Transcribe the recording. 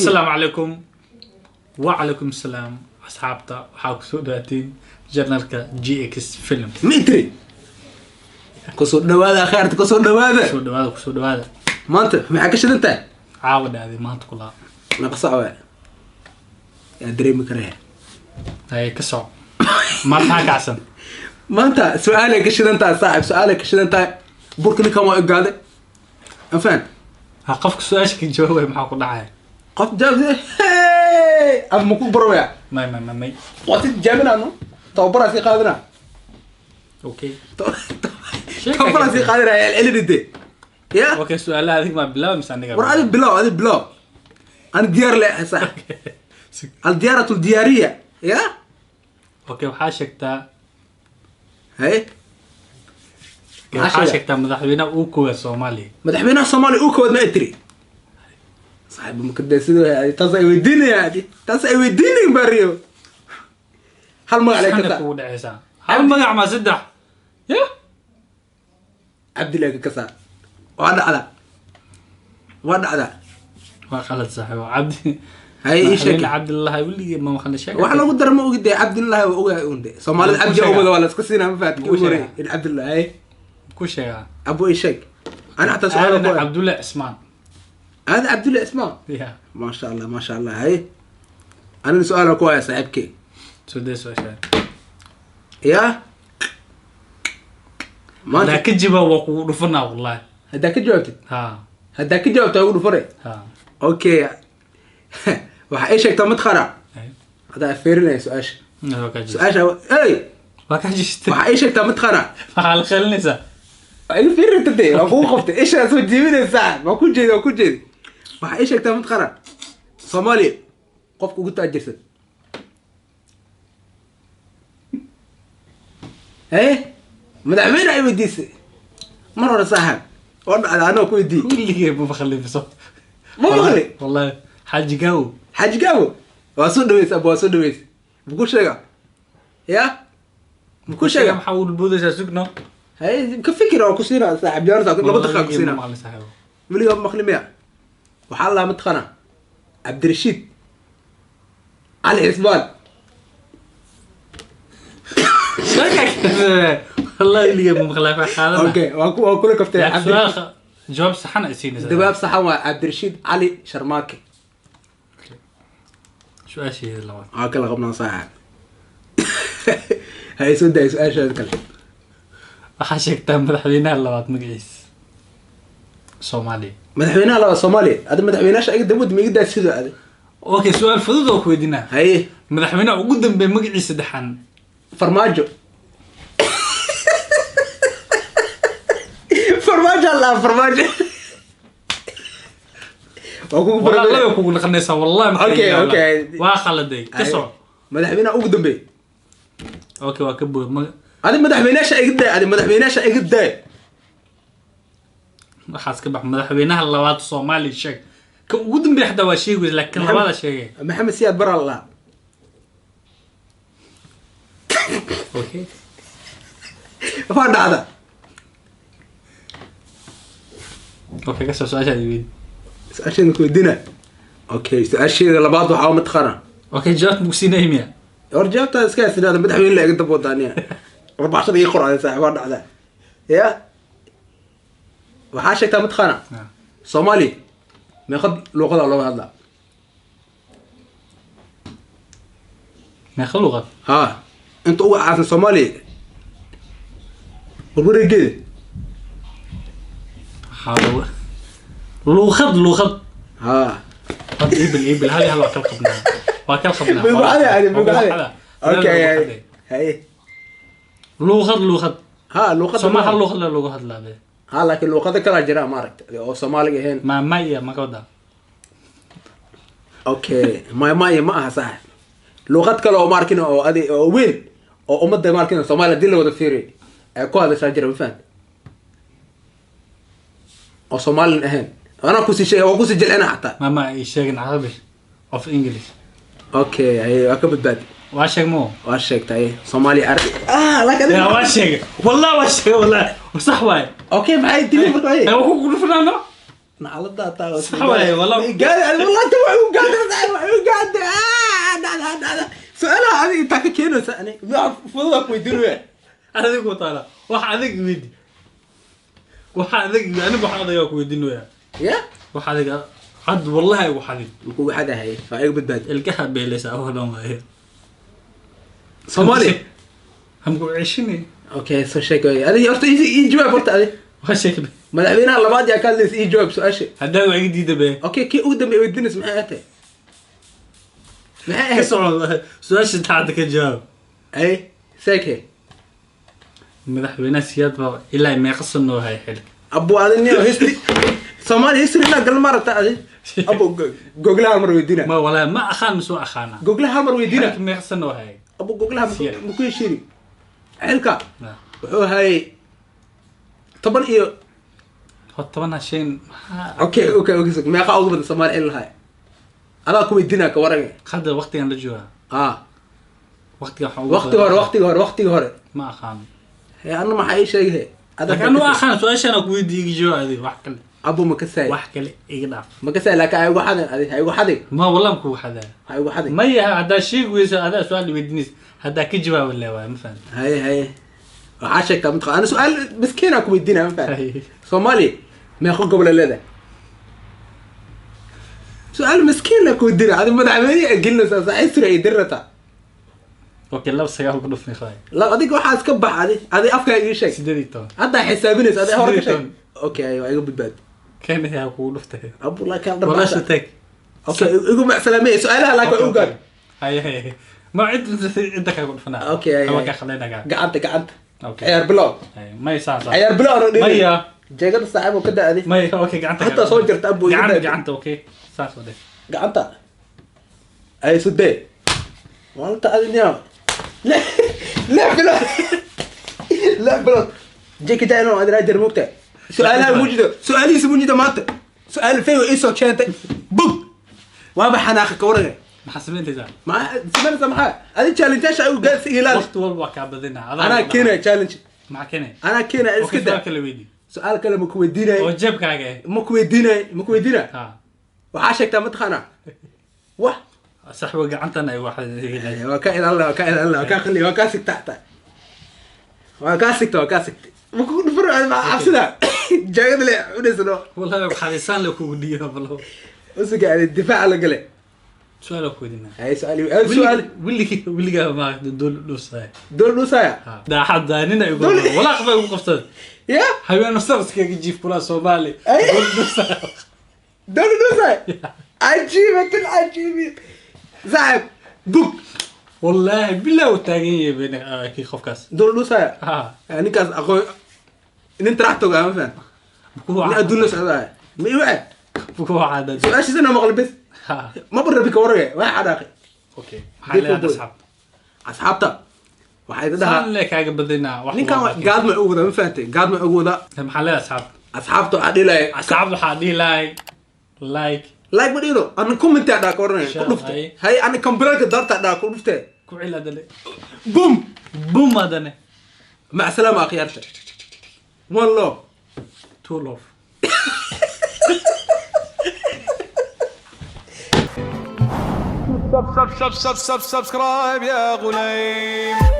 Asalaamu calaykum. Wacalaykum asalaam, asxaabta. Waxaa kusoo dhawaatiin channelka GX Film. Mitri, kusoo dhawaada khayrta, kusoo dhawaada. Kusoo dhawaada, kusoo dhawaada. Maanta maxaa ka shidan tahay? Caawa dhaaday maanta kulaa. Naqa sac waay, yaa dareemi karaya. Hay, ka soco. Maanta maxaa kacsan? Maanta su-aalay ka shidan tahay, saaxib, su-aalay ka shidan tahay. Burka ninkan waa igaaday, afaan. Ha, qofka su-aasha ka jawaabay maxaa ku dhacaya? Qof jawaab af ma ku barwaya? May, may, may, may. Waa si tijaabinaano, tababaraa sii qaadina. Okay. Tababaraa sii qaadinaya, celcelinide ya. Okay, su-aalaha adig maa bilaaba mise aniga? War adig bilow, adig bilow, ana diyaar le, saaxib, aldiyaaratu aldiyaariya ya. Okay, waxaa sheegtaa. Hay. Waxaa sheegaa? Sheegtaa madaxweynaha ugu koowaad Soomaaliya. Madaxweynaha Soomaaliya uu kowaad ma tiri, saaxiib? Makada sidoo taas ay weydiinaya, taas ay weydiinayin baariyo hal magac lay Saxna kasa. Kugu dhacaysaa hal magac ma saddex ya. Cabdillahi kasa, waa dhacda, waa dhacda. Waa qalad, saaxiib, Cabdi. Hay, ii sheeg. Madaxweyne Cabdillahi weligii ma maqla sheeg. Wax lagu dara ma ogide, Cabdillahi waa ogahay un de Soomaalida. Ku Cabdi sheegaa. Ogada waa la iska siinaa, ma fahat? Ku sheegaa. In Cabdillahi, hay. Ku sheegaa. Abo, ii sheeg, ana xataa su-aal Aadan ku Cabdulle Cismaan. Aadan Cabdullahi Ismaan. Ya. Maasha Allah, maasha Allah. Hay, anina su-aal ku haya, saaxiibkey. Soo dee su-aashaa. Ya maanta Haddaa ka jawaab waa kugu dhufanaa, wallahi. Haddaa ka jawaabtid? Ha. Haddaa ka jawaabta ugu dhufanay. Ha. Okay, waxaa ii sheegtaa matqana. Hay. Haddaa fiirinaya su-aasha. Waa kaa jirta. Su-aasha, ey. Waa kaa jirta. Waxaa ii sheegtaa matqana. Maxaa la qelinaysaa? Waa iga fiirinta dee, waa kugu qabtay ishaa soo jiibinaysaa, waa ku jeedi, waa ku jeedi. Waxaa ii sheegtaa matqana Soomaaliya qofka ugu taajirsan. Ee madaxweyne ay weydiisay mar hore, saaxib, oo dhacda anoo ku weydiiyey. Weligee ma maqlin biso. Ma maqli? Wallahi, Xaaji Gaawo. Xaaji Gaabo, waa soo dhaweysa aba, waa soo dhaweysa. Maku sheega ya, maku sheega? Maxaa u boodaysaa? Sugno. Hay, ka fikir oo ku siina, saaxib, jaarta 2 daqiiqa ku siina. Ma maqlin, saaxiib. Weligaa ma maqli miya? Waxaa laa mataqaana Cabdirashiid Cali Cismaan. Sheeka wallahi weligee ma maqlay, fa qaadana. Okay, waa kula kaftay. Laakiin su-aal jawaab saxan ay siinaysaa. Jawaab saxan waa Cabdirashiid Cali Sharmaake. Su-aasheeda labaad. Waa kala qabnaa, saaxib. Hay, soo daay su-aashaada kale. Waxaa sheegtaa madaxweynaha labaad magaciisa Soomaaliya. Madaxweynaha labaad Soomaaliya? Adi madaxweynaasha iga dawad ma iga daa sidoo adi. Okay, su-aal fudud oo ku weydiinaa. Haye. Madaxweynaha ugu dambeeya magaciisa saddexan. Farmaajo, Farmaajo allah, Farmaajo waa kugu Walaa barabay. Laba kugu naqanaysaa wallahi ma Okay, kala okay. waa khaladay, ka soco. Madaxweynaha ugu dambeeya. Okay, waa ka bood. Adi madaxweynaasha iga daay, adi madaxweynaasha iga daay. Waxaas ka bax. Madaxweynaha labaad Soomaaliya sheeg. Ka ugu dambeeya xataa waa sheegi weyse, laakiin labaada sheegay. Maxamed Siyaad Bara allah. Okay. Waa dhacda. Okay, ka soo su-aashaada weyd. Su-aasheeda ku weydiina. Okay, su-aasheeda labaad waxaa mataqaana. Okay, jawaabta mugu siinaya miya? Hor jawaabtaa iska hasinaada, madaxweyne la iga dab wadaaniya warbaaxshada ii qor adi, saaxib. Waa dhacda ya. Waxaa sheegtaa mataqaana Soomaaliya meeqa luuqada looga hadlaa? Meeqa luqad? Ha, inta ugu caansan Soomaaliya warwareegeeda. Waxaa luuqad luuqad. Ha. Hadda ibil ibil hal iyo hal, waa kala qabnaa, waa kala qabnaa. Buugaxade adi. Waa Buugaxade. buugaxada. Okay. Luuqade. Haye. Luuqad luuqad. Ha, luuqada. Sooma hal luuqad la looga hadlaa be? Ha, laakiin luuqada kalaa jira, maaragta, oo Soomaaliga ahayn. Ma maya ma ka wadaa? Okay, maya, maya, ma aha, saaxib. Luuqad kale oo maarkin oo adi oo weyn oo ummadda maarkin Soomaaliya hadii la wada fiiriyo ay ku hadashaa jira, ma fahanti? Oo Soomaalin ahayn. Anaa kusii sheegay, waa kusii jilcina xataa. Ma ay sheegin Carabi of English. Okay, haye, waa ka badbaadi. Waa sheeg mo. Waa sheegtay Soomaaliya Carabi ah, laakiin Ya, waa sheegay wallah, waa sheegay wallah, sax waaye. Okay, maxay tiri marka? Ee, waa ku dhufanaano. Nacladaa taa. Sax waaye, wallah. Gaadi, wallahi ta waa u gaadi. weydiinaysa ani? Wax fududaa ku weydiinaya. Adigu taala, wax adag weydi, wax adag. Anigu wax adagaa ku weydiinaya. Ya. Wax adiga had wallahi igu xadin. Muku waxadahay waa iga badbaadi. Ilkaha beelaysa oo dhan waaye. Soomaali. Hamku ceshini. Okay, soo sheeg waay. Adi horta ii jawaab horta adi. Waa sheeg. Madaxweynaha labaad yaa ka hadlaysa? Ii jawaab su-aasha. Haddaa waa iga diida be. Okay, kii ugu dambeeya weydiinaysa maxay ahayd? Maxay Ka ahayd? soco su-aasha saddexaad, ka jawaab. Ay, seeke. Madaxweynaha Siyaad baa ilaa meeqa sano hay xilka? Abu, adi niyo history, Soomaali history la gal ma rabta adi? Abu, goglaha mar weydiina. Ma walaa ma aqaan mise waa aqaana? Goglaha mar weydiina. Xilka meeqa sano hay? Abu, goglaha. Siyaad. Maku heshiiri xilka wuxuu hayay 10 iyo Hor 10 hasheen maxaa? Okay, meeqa ugu badan Soomaali xil lahay adaa ku weydiinaa, ka waran? Hadda waqtigan la joogaa? Ah. Waqtiga waxaa ugu Waqti hore, waqtiga hore, waqtiga hore. Ma aqaano. Hee, anna maxaa ii sheegay? Laakiin anu aqaan su-aashaan ku weydiiye, iga jawaab adiga, wax kale. Abu, ma kasay? Wax kale iga dhaaf. Ma kasay, laakiin ha igu xadin adi, ha igu xadin. Ma wallah ku xadaa. Ha igu xadin. Maya, haddaa sheegi weyso adaa su-aal weydiinaysa, haddaa ka jawaaba le waay, ma fahamta? Haye haye, waxaa sheegtaa mataqaa ana su-aal miskiin aan ku weydiinaya, ma fahan? Soomaali meeqo gobol ay leedahay? Su-aal miskiin aan ku weydiinaya, adi madaxweyne ay gelinaysaa saaxiisri ay dirirataa. Okay, 2 9 ku dhufnay qaay. La adiga waxaa iska bax adi, adi afkaa ii sheeg. 18. Haddaa xisaabinaysa adi, hore ka sheeg. 18. Okay, waa iga badbaadi. Kan ayaa kugu dhuftay. Abullah kaan Walaasha dharbaaxa. Tag. Okay, igu macsalaamey su-aalaha laakiin waa ugaad. Haye haye, ma cid inta kaga dhufanaa. Okay, haye, Ama haye. ka khaldaynagaa. Gacanta, gacanta. Okay. Ciyaar bilow. Haye, may saa saa. Ciyaar bilow ano dheri. Maya. Jeegada saaxiib oo ka da adi. May, okay, gacanta. Hataa soo jirta, abu, iga Gacanta. daa. Gacanta, okay, saas oo dheh. Gacanta ay sudee maalinta adi niyo 6 bilood, 6 bilood jeki jaa inuu adinaa jar moogta su-aalaha mujido, su-aalihiisa mujido maanta su-aal fego iisoo keentay bug waaba xanaaqi, ka warane. Maxaa samaynaysaa? Maxaa samaynaysaa? Maxaa adi challenge-yaasha ay gaarsi ilaali. Waqti walba waa kaa badinaa. Anaa keenaya challenge. Maxaa keenaya? Anaa keenaya, iska Okay, daa. Su-aal kale weydii. Su-aal kale ma ku weydiinayo. Oo jeebkaaga eh. Ma ku weydiinayo, ma ku weydiinaya. Ha. Waxaa sheegtaa mataqaanaa wax. Saxwa gacantan ay wax. Waa ka ilaalina, waa ka ilaalina, waa kaa qali, waa kaa sigta, xataa waa kaa sigta, waa kaa sigta, ma kugu dhufan ma cabsida jaagada le cunaysa no. Wallahi xadisaan la kugu dhiiba balo. Usuga adi difaaca la gale. Su-aal ku weydiinaa. Hay, su-aal, ay su-aal. Weliga weligaa ma dool dhusay? Dool dhusaya. Daaxada nina igu walaaq bay ugu qabsaday. Ya. Haween saraskaga jiif kula Soomaali. Ay. Dool dhusay. Dool dhusaya, cajiibatin cajiibi saaxib bug. Wallaahi billahi uu taagan yahay bayna kii qofkaas. Dool dhusaya. Ha. Ninkaas aqoon nin taraxtoga ma fahan nin adduun la socdaaya ma iwace. Kuwa caada. Su-aashiisana maqli bes. Ha. Ma barabi ka warage waa xanaaqi. Okay, maxaa leedahay asxaabta? Asxaabta waxay dhahaa Saan le kaaga badinaa wax. Ninkan gaadma ugu wada, ma fahantay? Gaadma ugu wada. Maxaa leedahay asxaabta? Asxaabta waxaa dhihi. Asxaabta waxaa dhihi lahay like. Like ma dhihino ana, comment aa dhaa ka oranaya ku Share, dhufte. hay. Hay, ana kambilalka daarta dhaa ku dhufte. Ku cil adale. Boom. Boom adane. Mac salaama akhyaarta, one love. Two love. Sub sub sub sub subscribe يا غليم.